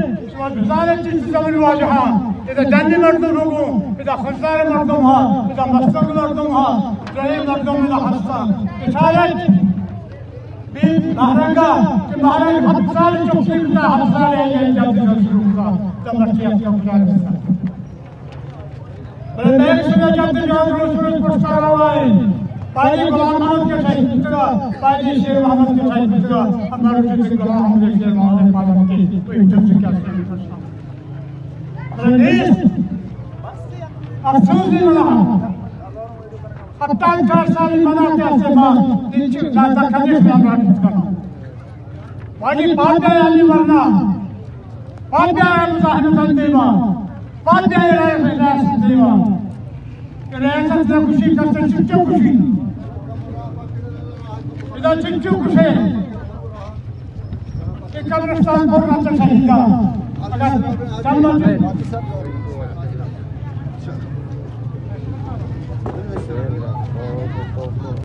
شما بزانت چی چی زمین واجہاں، ادا جنی مردم لوگوں، ادا خضدار مردم ہا، ادا مستنگ مردم ہا، جنی مردم ادا ہستا۔ بچارت بی مہرنگا کہ مہرنگ ہفت سال چکی بتا، ہفت سال ہے یہ جب شروع کا، تب مرچی اب کم جان بتا۔ بلے مئے سرا جد جان روز روز پشتا روا ایں۔ پہلی غلام محمد کہ شہید بوتگا، پہلی شیر محمد کہ شہید بوتگا، ہمارا چیز غلام محمد شیر محمد پالن کے، کوئی جب سے کیا شیر پشتا۔ بلے نیست۔ افسوس ہی بڑا۔ ہفتاد چار سالی منا کہ اسے ما، نیچے جاتا کدیش نام راہ کرنا۔ واجی پادشاہ علی ورنا، پادشاہ مزاحمت دیما، پادشاہ رئیس، رئیس دیما۔ کہ رئیس نہ کشی، کس چچو کشی۔ ادا چچو کشے۔ کہ قبرستان پر نہ شہیدا۔ اگر جنت